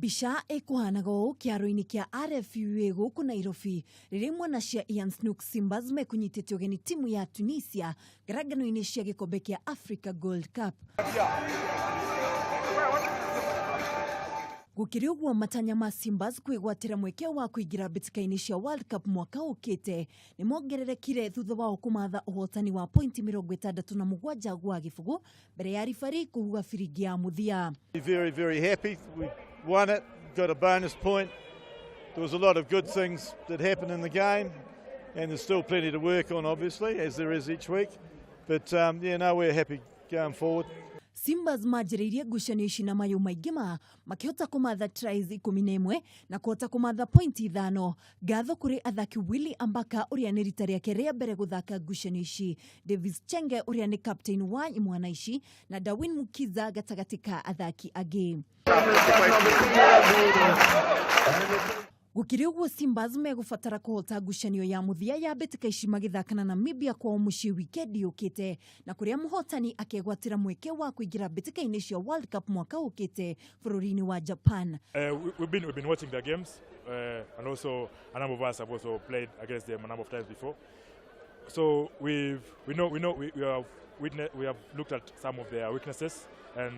Mbica ĩkũhanaga ũũ kĩharo-inĩ kĩa RFUA gũkũ Nairobi rĩrĩa imwana cia Ian Snook Simbas mekũnyitĩte ũgeni timu ya Tunisia ngarangano-inĩ cia gĩkombe kĩa Africa Gold Cup. Gũkĩrĩ ũguo, matanya ma Simbas kwĩgwatĩra mweke wa kũingĩra mbĩtĩka-inĩ cia World Cup mwaka ũkĩte nĩ mongererekire thutha wao kũmatha ũhotani wa pointi 67 gwa gĩbũgũ mbere ya ribari kũhuha biringi ya mũthia. Very, very happy. We won it, got a bonus point. There was a lot of good things that happened in the game, and there's still plenty to work on, obviously, as there is each week. But yeah, no, we're happy going forward. Simbas manjĩrĩirie ngucanio ici na mayũ maingĩ ma makĩhota kũmatha tries 11 na kũhota kũmatha pointi ithano. Ngatho kũrĩ athaki Willy Ambaka ũrĩa nĩ rita rĩake rĩa mbere gũthaka ngucanio ici, Davis Chenge ũrĩa nĩ captain wa imwana ici na Darwin Mukiza gatagatĩ ka athaki angĩ. Gũkĩrĩ ũguo, Simbas megũbatara kũhota ngucanio ya mũthia ya mbĩtĩka ici magĩthaka na Namibia kwao mũciĩ wikendi yũkĩte, na kũrĩa mũhotani akegwatĩra mweke wa kũingĩra mbĩtĩka-inĩ cia World Cup mwaka ũkĩte bũrũri-inĩ wa Japan. We've been watching their games, and also a number of us have also played against them a number of times before. So we've we know we know we, we have witness, we have looked at some of their weaknesses and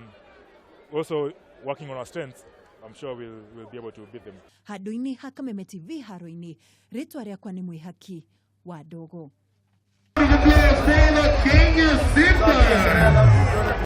also working on our strengths. I'm sure we'll be able to beat them. Handũ-inĩ ha Kameme TV haro-inĩ, rĩtwa rĩakwa nĩ Mwĩhaki wa Ndogo. The Kenya Simba.